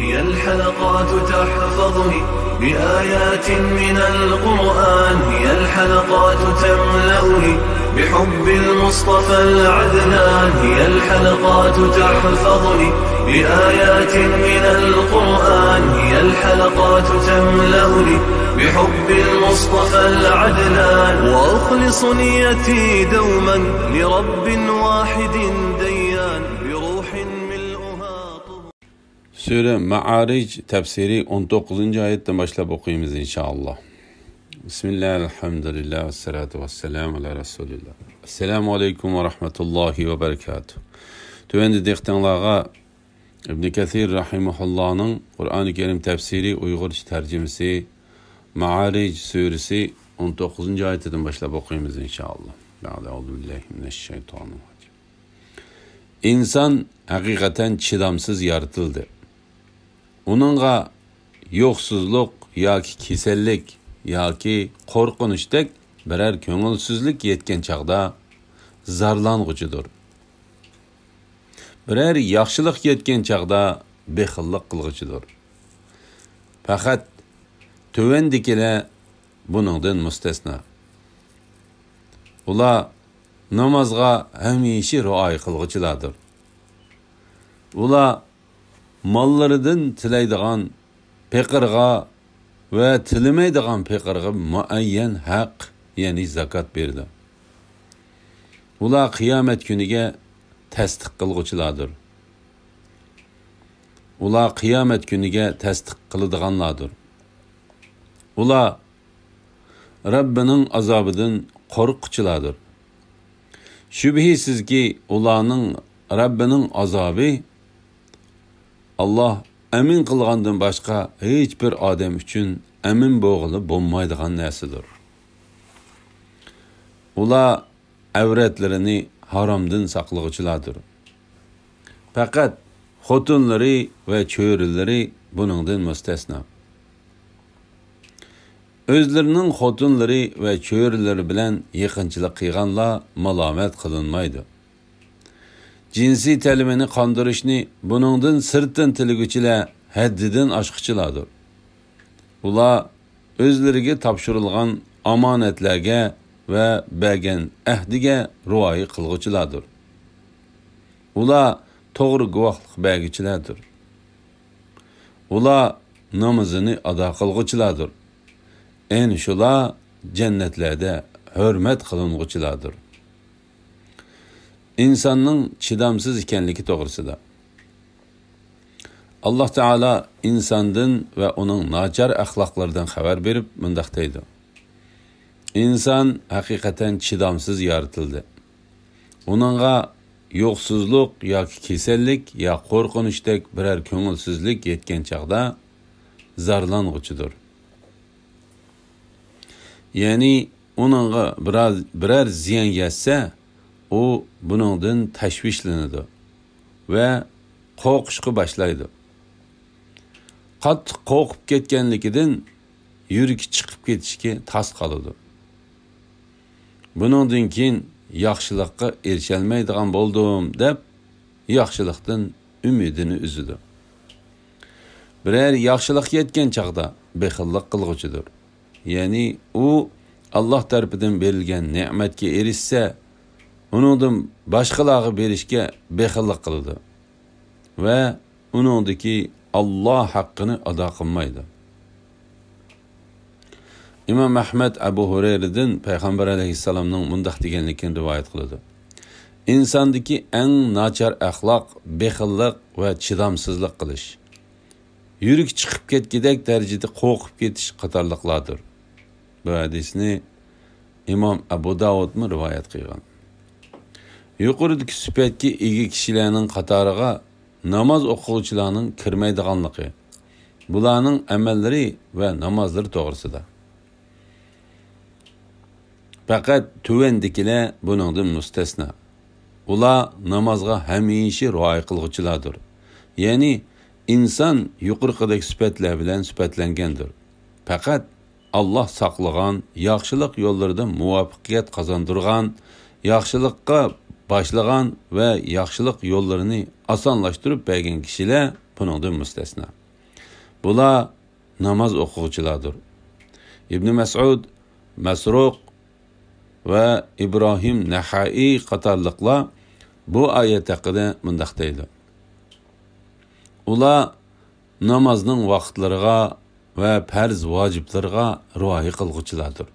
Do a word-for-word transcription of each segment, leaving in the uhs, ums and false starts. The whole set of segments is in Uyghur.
هي الحلقات تحفظني بآيات من القرآن، هي الحلقات تملأني بحب المصطفى العدنان، هي الحلقات تحفظني بآيات من القرآن، هي الحلقات تملأني بحب المصطفى العدنان، وأخلص نيتي دوما لرب واحد ديان، بروح ملؤها طهور. سۈرە مائارىج تەپسىرى ئون توققۇزىنچى ئايەتتىن باشلاپ ئوقۇيمىز، ئىنشائاللا. بىسمىللا، ئەلھەمدۇلىللا، ۋەسسالاتۇ ۋەسسالامۇ ئەلا رەسۇلىللا. ئەسسالامۇ ئەلەيكۇم ۋە رەھمەتۇللاھى ۋە بەرىكاتۇھ. تۆۋەندە دىققىتىڭلارغا ئىبن كەسىر رەھىمەھۇللانىڭ قۇرئانى كەرىم تەپسىرى ئۇيغۇرچە تەرجىمىسى، مائارىج سۈرىسى ئون توققۇزىنچى ئايىتىدىن باشلاپ ئوقۇيمىز، ئىنشائاللا. بەئدە، ئەئۇزۇ بىللاھى مىنەششەيتانىر راجىم. ئىنسان ھەقىقەتەن چىدامسىز يارىتىلدى. ئۇنىڭغا يوقسۇزلۇق ياكى كېسەللىك ياكى قورقۇنچتەك بىرەر كۆڭۈلسىزلىك يەتكەن چاغدا زارلانغۇچىدۇر. بىرەر ياخشىلىق يەتكەن چاغدا بېخىللىق قىلغۇچىدۇر. پەقەت تۆۋەندىكىلەر بۇنىڭدىن مۇستەسنا. ئۇلار نامازغا ھەمىشە رىئايە قىلغۇچىلاردۇر. ئۇلار ماللىرىدىن تىلەيدىغان پېقىرغا ۋە تىلىمەيدىغان پېقىرغا مۇئەييەن ھەق، يەنى زاكات بېرىدۇ. ئۇلار قىيامەت كۈنىگە تەستىق قىلغۇچىلاردۇر. ئۇلار قىيامەت كۈنىگە تەستىق قىلىدىغانلاردۇر. ئۇلار رەببىنىڭ ئازابىدىن قورققۇچىلاردۇر. شۈبھىسىزكى، ئۇلارنىڭ رەببىنىڭ ئازابى، ئاللا ئەمىن قىلغاندىن باشقا ھېچبىر ئادەم ئۈچۈن ئەمىن بولغىلى بولمايدىغان نەرسىدۇر. ئۇلار ئەۋرەتلىرىنى ھارامدىن ساقلىغۇچىلاردۇر. پەقەت خوتۇنلىرى ۋە چۆرىلىرى بۇنىڭدىن مۇستەسنا. ئۆزلىرىنىڭ خوتۇنلىرى ۋە چۆرىلىرى بىلەن يېقىنچىلىق قىلغانلار مالامەت قىلىنمايدۇ. جىنسىي تەلىپىنى قاندۇرۇشنى بۇنىڭدىن سىرتتىن تىلىگۈچىلەر ھەددىدىن ئاشقۇچىلاردۇر. ئۇلار ئۆزلىرىگە تاپشۇرۇلغان ئامانەتلەرگە ۋە بەرگەن ئەھدىگە رىئايە قىلغۇچىلاردۇر. ئۇلار توغرا گۇۋاھلىق بەرگۈچىلەردۇر. ئۇلار نامىزىنى ئادا قىلغۇچىلاردۇر. ئەنە شۇلار جەننەتلەردە ھۆرمەت قىلىنغۇچىلاردۇر. ئىنساننىڭ چىدامسىز ئىكەنلىكى توغرىسىدا. ئاللا تائالا ئىنساندىن ۋە ئۇنىڭ ناچار ئەخلاقلىرىدىن خەۋەر بېرىپ مۇنداق دەيدۇ: ئىنسان ھەقىقەتەن چىدامسىز يارىتىلدى. ئۇنىڭغا يوقسۇزلۇق ياكى كېسەللىك يا قورقۇنچتەك بىرەر كۆڭۈلسىزلىك يەتكەن چاغدا زارلانغۇچىدۇر. يەنى ئۇنىڭغا بىرەر، بىرەر زىيان يەتسە، ئۇ بۇنىڭدىن تەشۋىشلىنىدۇ ۋە قورقۇشقا باشلايدۇ. قاتتىق قورقۇپ كەتكەنلىكىدىن يۈرىكى چىقىپ كېتىشكە تاس قالىدۇ. بۇنىڭدىن كېيىن ياخشىلىققا ئېرىشەلمەيدىغان بولدۇم دەپ، ياخشىلىقتىن ئۈمىدىنى ئۈزىدۇ. بىرەر ياخشىلىق يەتكەن چاغدا بېخىللىق قىلغۇچىدۇر. يەنى ئۇ ئاللا تەرىپىدىن بېرىلگەن نېمەتكە ئېرىشسە، ئۇنىڭدىن باشقىلارغا بېرىشكە بېخىللىق قىلىدۇ ۋە ئۇنىڭدىكى ئاللا ھەققىنى ئادا قىلمايدۇ. ئىمام ئەھمەد ئەبۇ ھۇرەيرىدىن پەيغەمبەر ئەلەيھىسسالامنىڭ مۇنداق دېگەنلىكىنى رىۋايەت قىلىدۇ: ئىنساندىكى ئەڭ ناچار ئەخلاق بېخىللىق ۋە چىدامسىزلىق قىلىش، يۈرىكى چىقىپ كەتكۈدەك دەرىجىدە قورقۇپ كېتىش قاتارلىقلاردۇر. بۇ ھەدىسنى ئىمام ئەبۇ داۋۇدمۇ رىۋايەت قىلغان. يۇقىرىدىكى سۈپەتكە ئىگە كىشىلەرنىڭ قاتارىغا ناماز ئوقۇغۇچىلارنىڭ كىرمەيدىغانلىقى، بۇلارنىڭ ئەمەللىرى ۋە نامازلىرى توغرىسىدا. پەقەت تۆۋەندىكىلەر بۇنىڭدىن مۇستەسنا. ئۇلار نامازغا ھەمىشە رىئايە قىلغۇچىلاردۇر. يەنى ئىنسان يۇقىرىقىدەك سۈپەتلەر بىلەن سۈپەتلەنگەندۇر. پەقەت ئاللا ساقلىغان، ياخشىلىق يوللىرىدا مۇۋەپپەقىيەت قازاندۇرغان، ياخشىلىققا باشلىغان ۋە ياخشىلىق يوللىرىنى ئاسانلاشتۇرۇپ بەرگەن كىشىلەر بۇنىڭدىن مۇستەسنا. بۇلار ناماز ئوقۇغۇچىلاردۇر. ئىبنى مەسئۇد، مەسرۇق ۋە ئىبراھىم نەخەئىي قاتارلىقلار بۇ ئايەت ھەققىدە مۇنداق دەيدۇ: ئۇلار نامازنىڭ ۋاقىتلىرىغا ۋە پەرز ۋاجىپلىرىغا رىئايە قىلغۇچىلاردۇر.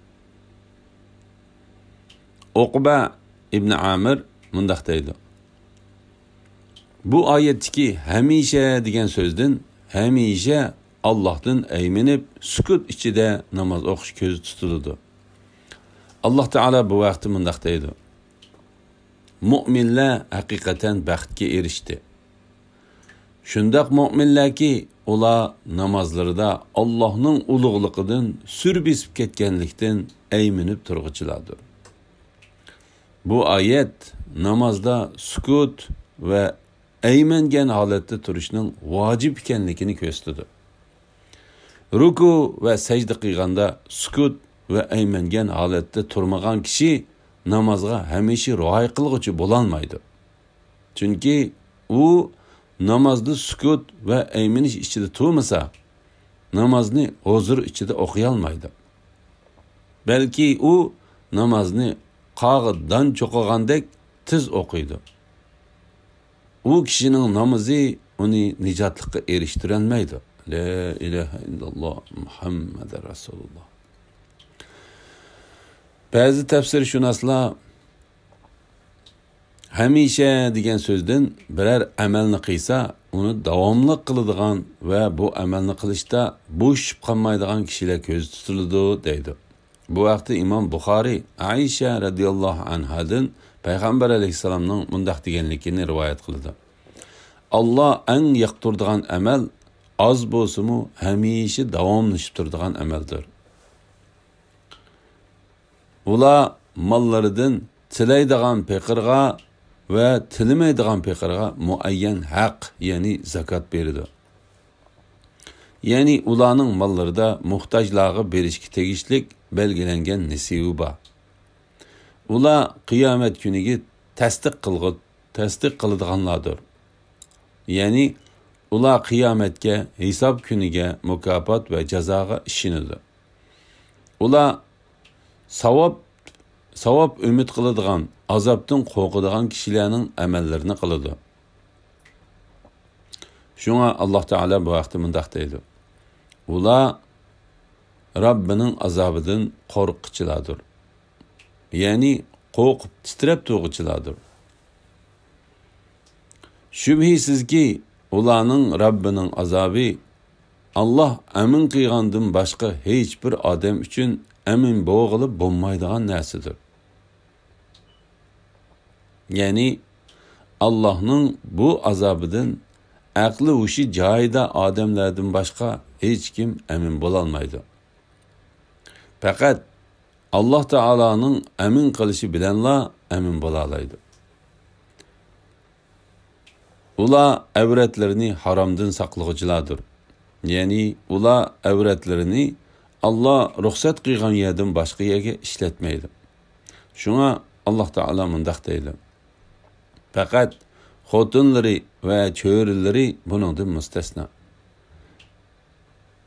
ئوقبە ئىبنى ئامىر مۇنداق دەيدۇ: بۇ ئايەتتىكى ھەمىشە دېگەن سۆزدىن ھەمىشە ئاللاھتىن ئەيمىنىپ، سۈكۈت ئىچىدە ناماز ئوقۇش كۆزدە تۇتۇلىدۇ. ئاللاھ تائالا بۇ ھەقتە مۇنداق دەيدۇ: مۆمىنلەر ھەقىقەتەن بەختكە ئېرىشتى. شۇنداق مۆمىنلەركى، ئۇلار نامازلىرىدا ئاللاھنىڭ ئۇلۇغلۇقىدىن، سۈر بېسىپ كەتكەنلىكتىن ئەيمىنىپ تۇرغۇچىلاردۇر. بۇ ئايەت نامازدا سۈكۈت ۋە ئەيمەنگەن ھالەتتە تۇرۇشنىڭ ۋاجىپ ئىكەنلىكىنى كۆرسىتىدۇ. رۇكۇ ۋە سەجدە قىلغاندا سۈكۈت ۋە ئەيمەنگەن ھالەتتە تۇرمىغان كىشى نامازغا ھەمىشە رىئايە قىلغۇچى بولالمايدۇ. چۈنكى ئۇ نامازدا سۈكۈت ۋە ئەيمىنىش ئىچىدە تۇرمىسا، نامازنى ھۇزۇر ئىچىدە ئوقۇيالمايدۇ. بەلكى ئۇ نامازنى قاغا دان چوقۇغاندەك تېز ئوقۇيدۇ. ئۇ كىشىنىڭ نامىزى ئۇنى نىجاتلىققا ئېرىشتۈرەلمەيدۇ. لا ئىلاھە ئىللاللا مۇھەممەدۇر رەسۇلۇللا. بەزى تەپسىرشۇناسلار ھەمىشە دېگەن سۆزدىن بىرەر ئەمەلنى قىلسا، ئۇنى داۋاملىق قىلىدىغان ۋە بۇ ئەمەلنى قىلىشتا بوشىشىپ قالمايدىغان كىشىلەر كۆزدە تۇتۇلىدۇ، دەيدۇ. بۇ ھەقتە ئىمام بۇخارىي ئائىشە رەزىياللاھۇ ئەنھادىن پەيغەمبەر ئەلەيھىسسالامنىڭ مۇنداق دېگەنلىكىنى رىۋايەت قىلىدۇ: ئاللا ئەڭ ياقتۇرىدىغان ئەمەل ئاز بولسىمۇ ھەمىشە داۋاملىشىپ تۇرىدىغان ئەمەلدۇر. ئۇلار ماللىرىدىن تىلەيدىغان پېقىرغا ۋە تىلىمەيدىغان پېقىرغا مۇئەييەن ھەق، يەنى زاكات بېرىدۇ. يەنى ئۇلارنىڭ ماللىرىدا موھتاجلارغا بېرىشكە تېگىشلىك بەلگىلەنگەن نېسىۋى بار. ئۇلار قىيامەت كۈنىگە تەستىق قىلغۇ-، تەستىق قىلىدىغانلاردۇر. يەنى ئۇلار قىيامەتكە، ھېساب كۈنىگە، مۇكاپات ۋە جازاغا ئىشىنىدۇ. ئۇلار ساۋاب، ساۋاب ئۈمىد قىلىدىغان، ئازابتىن قورقىدىغان كىشىلەرنىڭ ئەمەللىرىنى قىلىدۇ. شۇڭا ئاللاھ تائالا بۇ ھەقتە مۇنداق دەيدۇ: ئۇلار رەببىنىڭ ئازابىدىن قورققۇچىلاردۇر. يەنى قورقۇپ تىترەپ تۇرغۇچىلاردۇر. شۈبھىسىزكى، ئۇلارنىڭ رەببىنىڭ ئازابى ئاللاھ ئەمىن قىلغاندىن باشقا ھېچبىر ئادەم ئۈچۈن ئەمىن بولغىلى بولمايدىغان نەرسىدۇر. يەنى ئاللاھنىڭ بۇ ئازابىدىن ئەقلى ھوشى جايىدا ئادەملەردىن باشقا ھېچكىم ئەمىن بولالمايدۇ. پەقەت ئاللاھ تائالانىڭ ئەمىن قىلىشى بىلەنلا ئەمىن بولالايدۇ. ئۇلار ئەۋرەتلىرىنى ھارامدىن ساقلىغۇچىلاردۇر. يەنى ئۇلار ئەۋرەتلىرىنى ئاللاھ رۇخسەت قىلغان يەردىن باشقا يەرگە ئىشلەتمەيدۇ. شۇڭا ئاللاھ تائالا مۇنداق دەيدۇ: پەقەت خوتۇنلىرى ۋە چۆرىلىرى بۇنىڭدىن مۇستەسنا.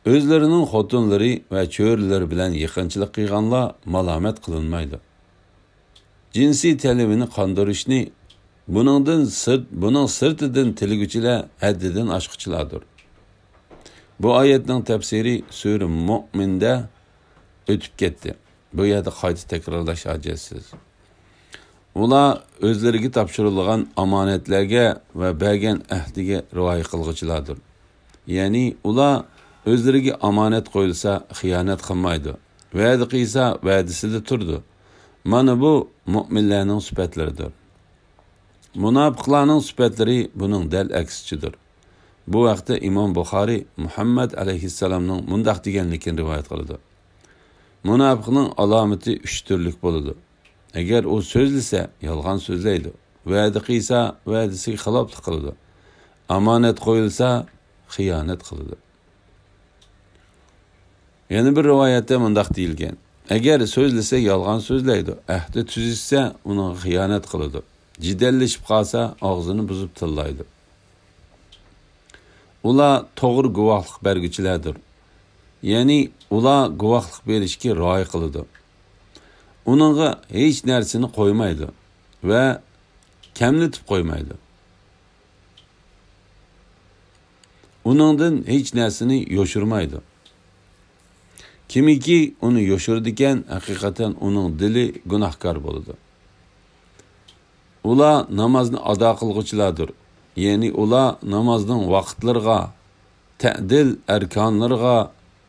ئۆزلىرىنىڭ خوتۇنلىرى ۋە چۆرىلىرى بىلەن يېقىنچىلىق قىلغانلار مالامەت قىلىنمايدۇ. جىنسىي تەلىپىنى قاندۇرۇشنى بۇنىڭدىن سىرت، بۇنىڭ سىرتىدىن تىلىگۈچىلەر ھەددىدىن ئاشقۇچىلاردۇر. بۇ ئايەتنىڭ تەپسىرى سۈرە مۆمىندە ئۆتۈپ كەتتى. بۇ يەردە قايتا تەكرارلاش ھاجەتسىز. ئۇلار ئۆزلىرىگە تاپشۇرۇلغان ئامانەتلەرگە ۋە بەرگەن ئەھدىگە رىئايە قىلغۇچىلاردۇر. يەنى ئۇلار ئۆزلىرىگە ئامانەت قويۇلسا خىيانەت قىلمايدۇ. ۋەدە قىلسا ۋەدىسىدە تۇرىدۇ. مانا بۇ مۆمىنلەرنىڭ سۈپەتلىرىدۇر. مۇناپىقلارنىڭ سۈپەتلىرى بۇنىڭ دەل ئەكسىچىدۇر. بۇ ھەقتە ئىمام بۇخارىي مۇھەممەد ئەلەيھىسسالامنىڭ مۇنداق دېگەنلىكىنى رىۋايەت قىلىدۇ: مۇناپىقنىڭ ئالامىتى ئۈچ تۈرلۈك بولىدۇ. ئەگەر ئۇ سۆزلىسە، يالغان سۆزلەيدۇ. ۋەدە قىلسا، ۋەدىسىگە خىلاپلىق قىلىدۇ. ئامانەت قويۇلسا، خىيانەت قىلىدۇ. يەنە بىر رىۋايەتتە مۇنداق دېيىلگەن: ئەگەر سۆزلىسە، يالغان سۆزلەيدۇ. ئەھدى تۈزۈشسە، ئۇنىڭغا خىيانەت قىلىدۇ. جېدەللىشىپ قالسا، ئاغزىنى بۇزۇپ تىللايدۇ. ئۇلار توغرا گۇۋاھلىق بەرگۈچىلەردۇر. يەنى ئۇلار گۇۋاھلىق بېرىشكە رىئايە قىلىدۇ. ئۇنىڭغا ھېچ نەرسىنى قويمايدۇ ۋە كەملىتىپ قويمايدۇ. ئۇنىڭدىن ھېچ نەرسىنى يوشۇرمايدۇ. كىمكى ئۇنى يوشۇرىدىكەن، ھەقىقەتەن ئۇنىڭ دىلى گۇناھكار بولىدۇ. ئۇلار نامازنى ئادا قىلغۇچىلاردۇر. يەنى ئۇلار نامازنىڭ ۋاقىتلىرىغا، تەدىل ئەركانلىرىغا،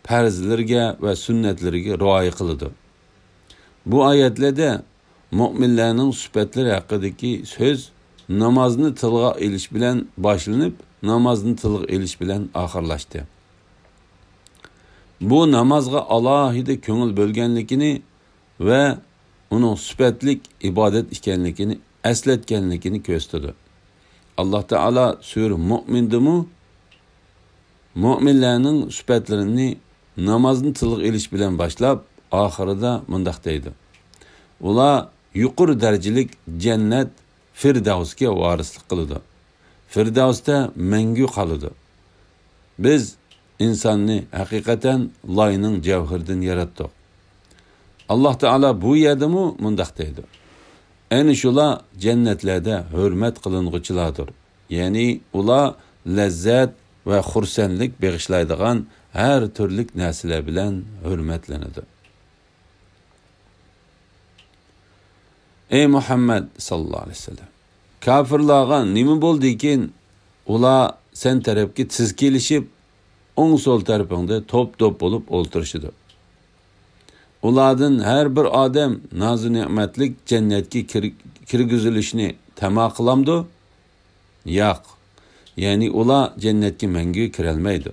پەرزلىرىگە ۋە سۈننەتلىرىگە رىئايە قىلىدۇ. بۇ ئايەتلەردە مۆمىنلەرنىڭ سۈپەتلىرى ھەققىدىكى سۆز نامازنى تىلغا ئېلىش بىلەن باشلىنىپ، نامازنى تىلغا ئېلىش بىلەن ئاخىرلاشتى. بۇ نامازغا ئالاھىدە كۆڭۈل بۆلگەنلىكىنى ۋە ئۇنىڭ سۈپەتلىك ئىبادەت ئىكەنلىكىنى ئەسلەتكەنلىكىنى كۆرسىتىدۇ. ئاللاھ تائالا سۈرە مۆمىندىمۇ مۆمىنلەرنىڭ سۈپەتلىرىنى نامازنى تىلغا ئېلىش بىلەن باشلاپ، ئاخىرىدا مۇنداق دەيدۇ: ئۇلار يۇقىرى دەرىجىلىك جەننەت فىردەۋسكە ۋارىسلىق قىلىدۇ. فىردەۋستە مەڭگۈ قالىدۇ. بىز ئىنساننى ھەقىقەتەن لاينىڭ جەۋھىرىدىن ياراتتۇق. ئاللاھ تائالا بۇ يەردىمۇ مۇنداق دەيدۇ: ئەنە شۇلار جەننەتلەردە ھۆرمەت قىلىنغۇچىلاردۇر. يەنى ئۇلار لەززەت ۋە خۇرسەنلىك بېغىشلايدىغان ھەر تۈرلۈك نەرسىلەر بىلەن ھۆرمەتلىنىدۇ. ئەي مۇھەممەد ساللاللاھۇ ئەلەيھى ۋەسەللەم، كاپىرلارغا نېمە بولدىكىن؟ ئۇلار سەن تەرەپكە تىز كېلىشىپ، ئوڭ سول تەرىپىڭدە توپ-توپ بولۇپ ئولتۇرۇشىدۇ. ئۇلاردىن ھەر بىر ئادەم نازۇ نېمەتلىك جەننەتكە كىر-، كىرگۈزۈلۈشنى تەما قىلامدۇ؟ ياق. يەنى ئۇلار جەننەتكە مەڭگۈ كىرەلمەيدۇ.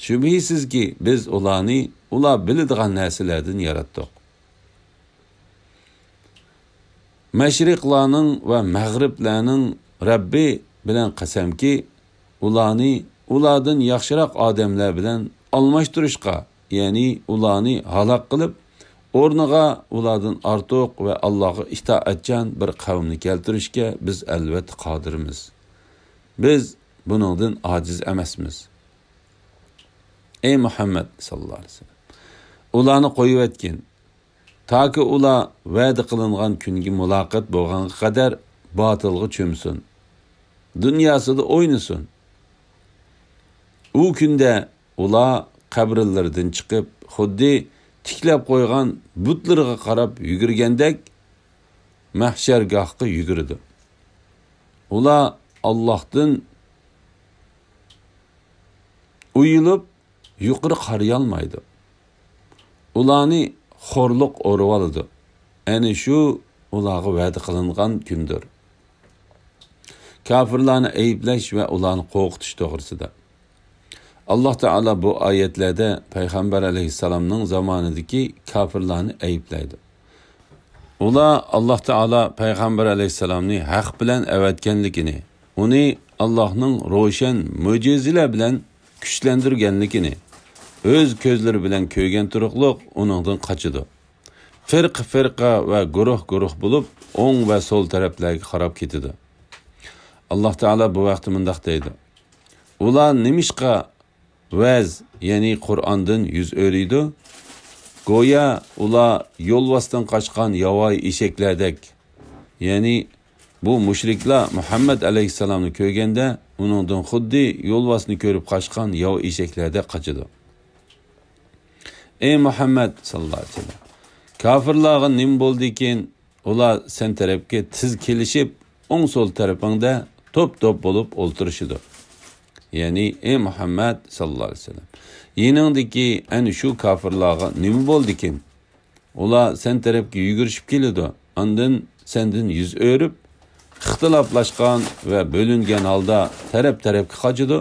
شۈبھىسىزكى، بىز ئۇلارنى ئۇلار بىلىدىغان نەرسىلەردىن ياراتتۇق. مەشرىقلارنىڭ ۋە مەغرىبلەرنىڭ رەببى بىلەن قەسەمكى، ئۇلارنى ئۇلاردىن ياخشىراق ئادەملەر بىلەن ئالماشتۇرۇشقا، يەنى ئۇلارنى ھالاك قىلىپ، ئورنىغا ئۇلاردىن ئارتۇق ۋە ئاللاھقا ئىتائەتچان بىر قەۋمنى كەلتۈرۈشكە بىز ئەلۋەتتە قادىرمىز. بىز بۇنىڭدىن ئاجىز ئەمەسمىز. ئەي مۇھەممەد ساللاللاھۇ ئەلەيھى ۋەسەللەم، ئۇلارنى قويۇۋەتكىن. تاكى ئۇلار ۋەدە قىلىنغان كۈنگە مۇلاقات بولغانغا قەدەر باتىلغا چۆمسۇن. دۇنياسىدا ئوينىسۇن. ئۇ كۈندە ئۇلار قەبرىلىرىدىن چىقىپ، خۇددى تىكلەپ قويغان بۇتلىرىغا قاراپ يۈگۈرگەندەك مەھشەرگاھقا يۈگۈرىدۇ. ئۇلار ئاللاھتىن ئۇيىلىپ، يۇقىرى قارىيالمايدۇ. ئۇلارنى خورلۇق ئورىۋالىدۇ. ئەنە شۇ ئۇلارغا ۋەدە قىلىنغان كۈندۇر. كاپىرلارنى ئەيىبلەش ۋە ئۇلارنى قورقۇتۇش توغرىسىدا. ئاللاھ تائالا بۇ ئايەتلەردە پەيغەمبەر ئەلەيھىسسالامنىڭ زامانىدىكى كاپىرلارنى ئەيىبلەيدۇ. ئۇلار ئاللاھ تائالا پەيغەمبەر ئەلەيھىسسالامنى ھەق بىلەن ئەۋەتكەنلىكىنى، ئۇنى ئاللاھنىڭ روشەن مۆجىزىلەر بىلەن كۈچلەندۈرگەنلىكىنى، ئۆز كۆزلىرى بىلەن كۆرگەن تۇرۇقلۇق ئۇنىڭدىن قاچىدۇ. فىرقە-فىرقە ۋە گۇرۇھ-گۇرۇھ بولۇپ، ئوڭ ۋە سول تەرەپلەرگە قاراپ كېتىدۇ. ئاللاھ تائالا بۇ ھەقتە مۇنداق دەيدۇ: ئۇلار نېمىشقا ۋەز، يەنى قۇرئاندىن يۈز ئۆرۈيدۇ؟ گويا ئۇلار يولۋاستىن قاچقان ياۋايى ئېشەكلەردەك. يەنى بۇ مۇشرىكلار مۇھەممەد ئەلەيھىسسالامنى كۆرگەندە، ئۇنىڭدىن خۇددى يولۋاسنى كۆرۈپ قاچقان ياۋا ئېشەكلەردەك قاچىدۇ. ئەي مۇھەممەد ساللاللاھۇ ئەلەيھى ۋەسەللەم، كاپىرلارغا نېمە بولدىكىن؟ ئۇلار سەن تەرەپكە تىز كېلىشىپ، ئوڭ سول تەرىپىڭدە توپ-توپ بولۇپ ئولتۇرۇشىدۇ. يەنى، ئەي مۇھەممەد ساللاللاھۇ ئەلەيھى ۋەسەللەم، يېنىڭدىكى ئەنە شۇ كاپىرلارغا نېمە بولدىكىن؟ ئۇلار سەن تەرەپكە يۈگۈرۈشۈپ كېلىدۇ، ئاندىن سەندىن يۈز ئۆرۈپ، ئىختىلاپلاشقان ۋە بۆلۈنگەن ھالدا تەرەپ-تەرەپكە قاچىدۇ.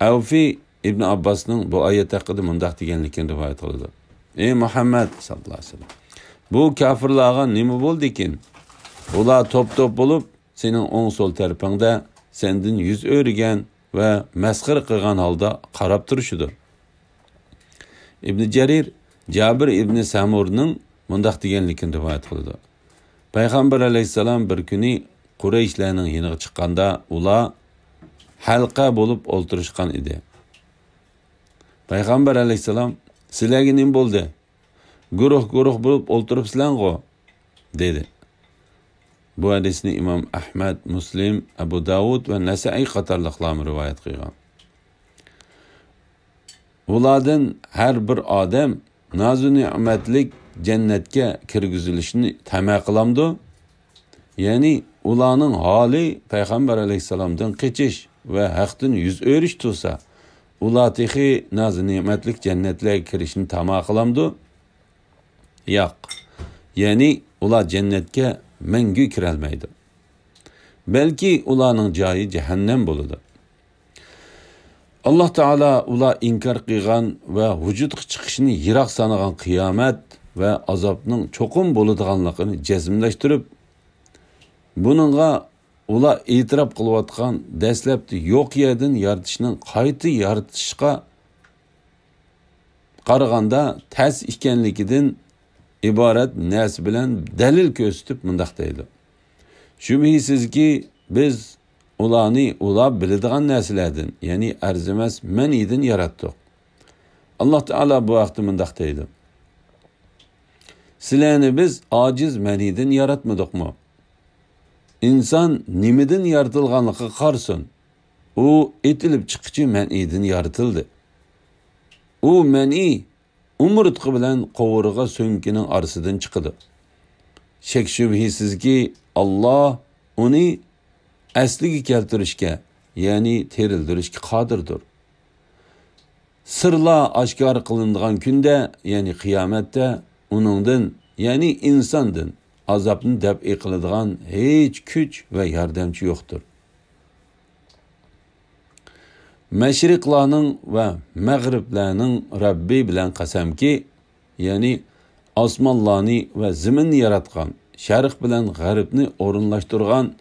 ئەۋفى ئىبن ئابباسنىڭ بۇ ئايەت ھەققىدە مۇنداق دېگەنلىكىنى رىۋايەت قىلىدۇ: ئەي مۇھەممەد ساللاللاھۇ ئەلەيھى ۋەسەللەم، بۇ كاپىرلارغا نېمە بولدىكىن؟ ئۇلار توپ-توپ بولۇپ، سېنىڭ ئوڭ سول تەرىپىڭدە سەندىن يۈز ئۆرۈگەن ۋە مەسخىرە قىلغان ھالدا قاراپ تۇرۇشىدۇ. ئىبنى جەرىر جابىر ئىبنى سەمۇرنىڭ مۇنداق دېگەنلىكىنى رىۋايەت قىلىدۇ: پەيغەمبەر ئەلەيھىسسالام بىر كۈنى قۇرەيشلەرنىڭ يېنىغا چىققاندا، ئۇلار: ھەلقە بولۇپ ئولتۇرۇشقان ئىدى. پەيغەمبەر ئەلەيھىسسالام، «سىلەرگە نېمە بولدى؟ گۇرۇھ-گۇرۇھ بولۇپ ئولتۇرۇپسىلەرغۇ؟» دېدى. بۇ ھەدىسنى ئىمام ئەھمەد، مۇسلىم، ئەبۇ داۋۇد ۋە نەسائىي قاتارلىقلارمۇ رىۋايەت قىلغان. ئۇلاردىن ھەر بىر ئادەم نازۇ نېمەتلىك جەننەتكە كىرگۈزۈلۈشنى تەمە قىلامدۇ؟ يەنى ئۇلارنىڭ ھالى پەيغەمبەر ئەلەيھىسسالامدىن قېچىش ۋە ھەقتىن يۈز ئۆرۈش تۇرسا، ئۇلار تېخى نازۇ نېمەتلىك جەننەتلەرگە كىرىشنى تەمە قىلامدۇ؟ ياق. يەنى ئۇلار جەننەتكە مەڭگۈ كىرەلمەيدۇ. بەلكى ئۇلارنىڭ جايى جەھەننەم بولىدۇ. ئاللاھ تائالا ئۇلار ئىنكار قىلغان ۋە ۋۇجۇدقا چىقىشنى يىراق سانىغان قىيامەت ۋە ئازابنىڭ چوقۇم بولىدىغانلىقىنى جەزملەشتۈرۈپ، بۇنىڭغا ئۇلار ئېتىراپ قىلىۋاتقان دەسلەپتە يوق يەردىن يارىتىشنىڭ قايتا يارىتىشقا قارىغاندا تەس ئىكەنلىكىدىن ئىبارەت نەرسە بىلەن دەلىل كۆرسىتىپ مۇنداق دەيدۇ: «شۈبھىسىزكى، بىز ئۇلارنى ئۇلار بىلىدىغان نەرسىلەردىن، يەنى ئەرزىمەس مەنىدىن ياراتتۇق.» ئاللاھ تائالا بۇ ھەقتە مۇنداق دەيدۇ: «سىلەرنى بىز ئاجىز مەنىدىن ياراتمىدۇقمۇ؟ ئىنسان نېمىدىن يارىتىلغانلىقىغا قارىسۇن. ئۇ ئېتىلىپ چىققۇچى مەنىدىن يارىتىلدى. ئۇ مەنى ئومۇرتقا بىلەن قوۋۇرغا سۆڭىكىنىڭ ئارىسىدىن چىقىدۇ. شەك-شۈبھىسىزكى، ئاللاھ ئۇنى ئەسلىگە كەلتۈرۈشكە، يەنى تىرىلدۈرۈشكە قادىردۇر. سىرلار ئاشكارا قىلىنىدىغان كۈندە، يەنى قىيامەتتە ئۇنىڭدىن، يەنى ئىنساندىن ئازابنى دەپئى قىلىدىغان ھېچ كۈچ ۋە ياردەمچى يوقتۇر.» مەشرىقلارنىڭ ۋە مەغرىبلەرنىڭ رەببى بىلەن قەسەمكى، يەنى ئاسمانلارنى ۋە زېمىننى ياراتقان، شەرق بىلەن غەربنى ئورۇنلاشتۇرغان،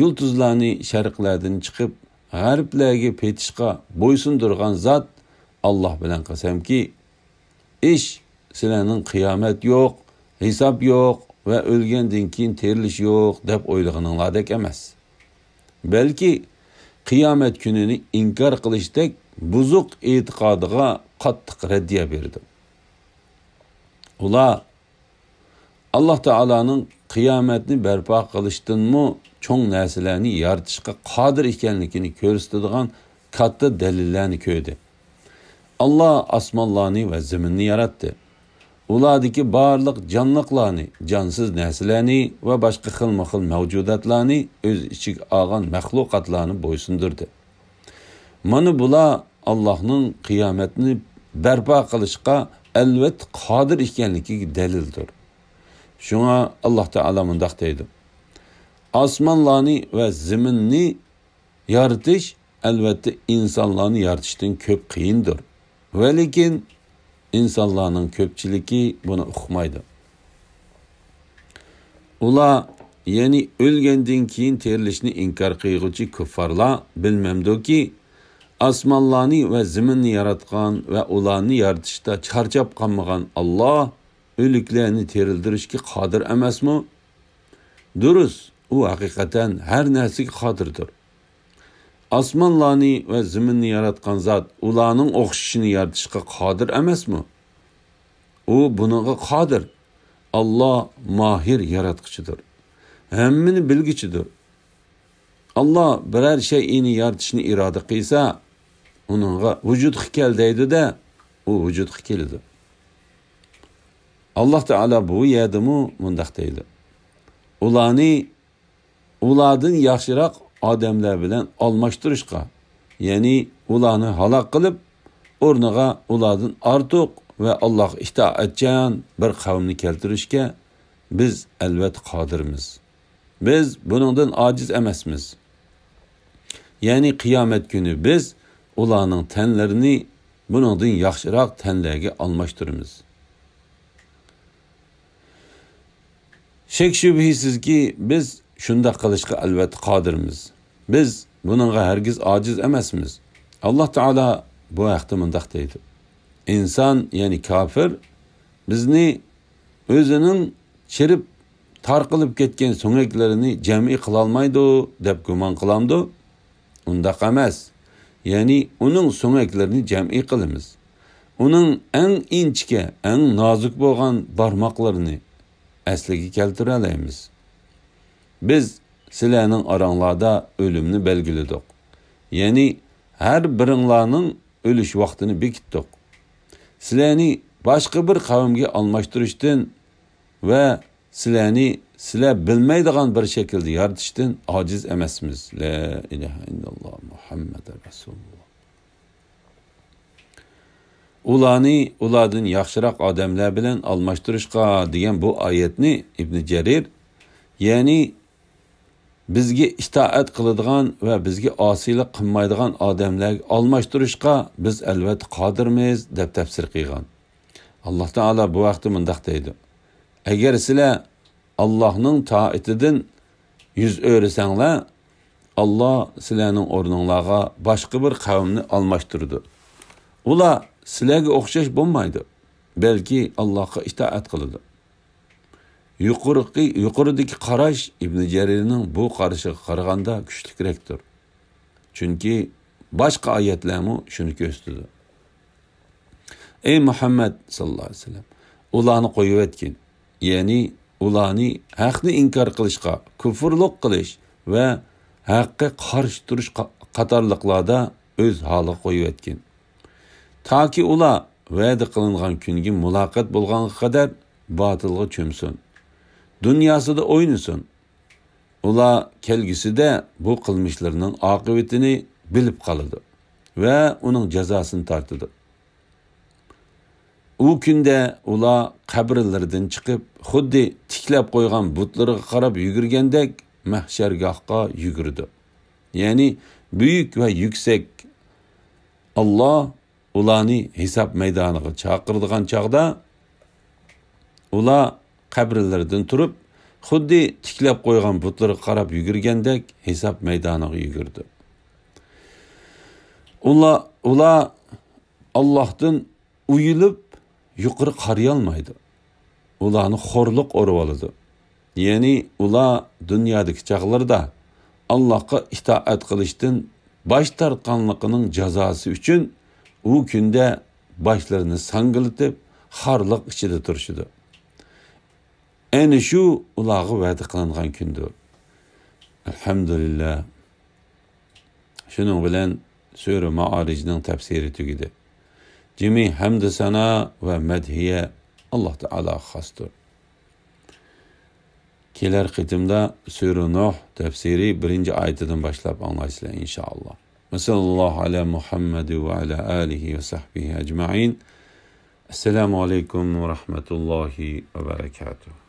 يۇلتۇزلارنى شەرقلەردىن چىقىپ غەربلەرگە پېتىشقا بويسۇندۇرغان زات، ئاللاھ بىلەن قەسەمكى، ئىش سىلەرنىڭ قىيامەت يوق، ھېساب يوق ۋە ئۆلگەندىن كېيىن تىرىلىش يوق دەپ ئويلىغىنىڭلاردەك ئەمەس. بەلكى قىيامەت كۈنىنى ئىنكار قىلىشتەك بۇزۇق ئېتىقادىغا قاتتىق رەددىيە بېرىدۇ. ئۇلار ئاللاھ تائالانىڭ قىيامەتنى بەرپا قىلىشتىنمۇ چوڭ نەرسىلەرنى يارىتىشقا قادىر ئىكەنلىكىنى كۆرسىتىدىغان كاتتا دەلىللەرنى كۆردى. ئاللاھ ئاسمانلارنى ۋە زېمىننى ياراتتى. ئۇلاردىكى بارلىق جانلىقلارنى، جانسىز نەرسىلەرنى ۋە باشقا خىلمۇ خىل مەۋجۇداتلارنى ئۆز ئىچىگە ئالغان مەخلۇقاتلارنى بويسۇندۇردى. مانا بۇلار ئاللاھنىڭ قىيامەتنى بەرپا قىلىشقا ئەلۋەتتە قادىر ئىكەنلىكىگە دەلىلدۇر. شۇڭا ئاللاھ تائالا مۇنداق دەيدۇ: «ئاسمانلارنى ۋە زېمىننى يارىتىش، ئەلۋەتتە، ئىنسانلارنى يارىتىشتىن كۆپ قىيىندۇر. ۋەلىكىن، ئىنسانلارنىڭ كۆپچىلىكى بۇنى ئۇقمايدۇ.» ئۇلار، يەنى ئۆلگەندىن كېيىن تىرىلىشنى ئىنكار قىلغۇچى كۇففارلار بىلمەمدۇكى، ئاسمانلارنى ۋە زېمىننى ياراتقان ۋە ئۇلارنى يارىتىشتا چارچاپ قالمىغان ئاللاھ ئۆلۈكلەرنى تىرىلدۈرۈشكە قادىر ئەمەسمۇ؟ دۇرۇس، ئۇ ھەقىقەتەن ھەر نەرسىگە قادىردۇر. ئاسمانلارنى ۋە زېمىننى ياراتقان زات ئۇلارنىڭ ئوخشىشىنى يارىتىشقا قادىر ئەمەسمۇ؟ ئۇ بۇنىڭغا قادىر. ئاللاھ ماھىر ياراتقۇچىدۇر. ھەممىنى بىلگۈچىدۇر. ئاللاھ بىرەر شەيئىنى يارىتىشنى ئىرادە قىلسا، ئۇنىڭغا ۋۇجۇدقا كەل دەيدۇ-دە، ئۇ ۋۇجۇدقا كېلىدۇ. ئاللاھ تائالا بۇ يەردىمۇ مۇنداق دەيدۇ: «ئۇلارنى ئۇلاردىن ياخشىراق ئادەملەر بىلەن ئالماشتۇرۇشقا، يەنى ئۇلارنى ھالاك قىلىپ، ئورنىغا ئۇلاردىن ئارتۇق ۋە ئاللاھقا ئىتائەتچان بىر قەۋمنى كەلتۈرۈشكە بىز ئەلۋەتتە قادىرمىز. بىز بۇنىڭدىن ئاجىز ئەمەسمىز.» يەنى قىيامەت كۈنى بىز ئۇلارنىڭ تەنلىرىنى بۇنىڭدىن ياخشىراق تەنلەرگە ئالماشتۇرىمىز. شەك-شۈبھىسىزكى، بىز شۇنداق قىلىشقا ئەلۋەتتە قادىرمىز. بىز بۇنىڭغا ھەرگىز ئاجىز ئەمەسمىز. ئاللاھ تائالا بۇ ھەقتە مۇنداق دەيدۇ: «ئىنسان، يەنى كاپىر، بىزنى ئۆزىنىڭ چىرىپ تارقىلىپ كەتكەن سۆڭەكلىرىنى جەمئىي قىلالمايدۇ دەپ گۇمان قىلامدۇ؟ ئۇنداق ئەمەس. يەنى ئۇنىڭ سۆڭەكلىرىنى جەمئىي قىلىمىز. ئۇنىڭ ئەڭ ئىنچىكە، ئەڭ نازۇك بولغان بارماقلىرىنى ئەسلىگە كەلتۈرەلەيمىز. بىز سىلەرنىڭ ئاراڭلاردا ئۆلۈمنى بەلگىلىدۇق. يەنى ھەر بىرىڭلارنىڭ ئۆلۈش ۋاقتىنى بېكىتتۇق. سىلەرنى باشقا بىر قەۋمگە ئالماشتۇرۇشتىن ۋە سىلەرنى سىلەر بىلمەيدىغان بىر شەكىلدە يارىتىشتىن ئاجىز ئەمەسمىز. لا ئىلاھە ئىللاللا، مۇھەممەد رەسۇلۇللا. ئۇلارنى ئۇلاردىن ياخشىراق ئادەملەر بىلەن ئالماشتۇرۇشقا دېگەن بۇ ئايەتنى ئىبنى جەرىر، يەنى بىزگە ئىتائەت قىلىدىغان ۋە بىزگە ئاسىيلىق قىلمايدىغان ئادەملەرگە ئالماشتۇرۇشقا بىز ئەلۋەتتە قادىرمىز، دەپ تەپسىر قىلغان. ئاللا تائالا بۇ ھەقتە مۇنداق دەيدۇ: ئەگەر سىلەر ئاللانىڭ تائىتىدىن يۈز ئۆرۈسەڭلار، ئاللا سىلەرنىڭ ئورنۇڭلارغا باشقا بىر قەۋمنى ئالماشتۇرىدۇ. ئۇلار سىلەرگە ئوخشاش بولمايدۇ، بەلكى ئاللاغا ئىتائەت قىلىدۇ. يۇقىرىقى، يۇقىرىدىكى قاراش ئىبنى جەرىرنىڭ بۇ قارىشىغا قارىغاندا كۈچلۈكرەكتۇر. چۈنكى باشقا ئايەتلەرمۇ شۇنى كۆرسىتىدۇ. ئەي مۇھەممەد ساللاللاھۇ ئەلەيھى ۋەسەللەم، ئۇلارنى قويۇۋەتكىن. يەنى ئۇلارنى ھەقنى ئىنكار قىلىشقا، كۇفۇرلۇق قىلىش ۋە ھەققە قارشى تۇرۇش قا-، قاتارلىقلاردا ئۆز ھالىغا قويۇۋەتكىن. تاكى ئۇلار ۋەدە قىلىنغان كۈنگە مۇلاقات بولغانغا قەدەر باتىلغا چۆمسۇن. دۇنياسىدا ئوينىسۇن. ئۇلار كەلگۈسىدە بۇ قىلمىشلىرىنىڭ ئاقىۋىتىنى بىلىپ قالىدۇ ۋە ئۇنىڭ جازاسىنى تارتىدۇ. ئۇ كۈندە ئۇلار قەبرىلىرىدىن چىقىپ، خۇددى تىكلەپ قويغان بۇتلىرىغا قاراپ يۈگۈرگەندەك مەھشەرگاھقا يۈگۈرىدۇ. يەنى بۈيۈك ۋە يۈكسەك ئاللا ئۇلارنى ھېساب مەيدانىغا چاقىرىدىغان چاغدا، ئۇلار قەبرىلىرىدىن تۇرۇپ، خۇددى تىكلەپ قويغان بۇتلىرىغا قاراپ يۈگۈرگەندەك ھېساب مەيدانىغا يۈگۈرىدۇ. ئۇلار، ئۇلار ئاللاھتىن ئۇيىلىپ يۇقىرى قارىيالمايدۇ. ئۇلارنى خورلۇق ئورىۋالىدۇ. يەنى ئۇلار دۇنيادىكى چاغلىرىدا ئاللاھقا ئىتائەت قىلىشتىن باش تارتقانلىقىنىڭ جازاسى ئۈچۈن ئۇ كۈندە باشلىرىنى ساڭگىلىتىپ، خارلىق ئىچىدە تۇرۇشىدۇ. ئەنە شۇ ئۇلارغا ۋەدە قىلىنغان كۈندۇر. ئەلھەمدۇلىللا. شۇنىڭ بىلەن سۈرە مائارىجنىڭ تەپسىرى تۈگىدى. جىمى ھەمدۇ سانا ۋە مەدھىيە ئاللا تائالاغا خاستۇر. كېلەر قېتىمدا سۈرە نۇھ تەپسىرى بىرىنچى ئايىتىدىن باشلاپ ئاڭلايسىلەر، ئىنشائاللا. ۋەسەللاللاھۇ ئەلا مۇھەممەد ۋە ئەلا ئالىھى ۋە سەھبىھى ئەجمەئىن. ئەسسالامۇ ئەلەيكۇم ۋە رەھمەتۇللاھى ۋە بەرەكاتۇھ.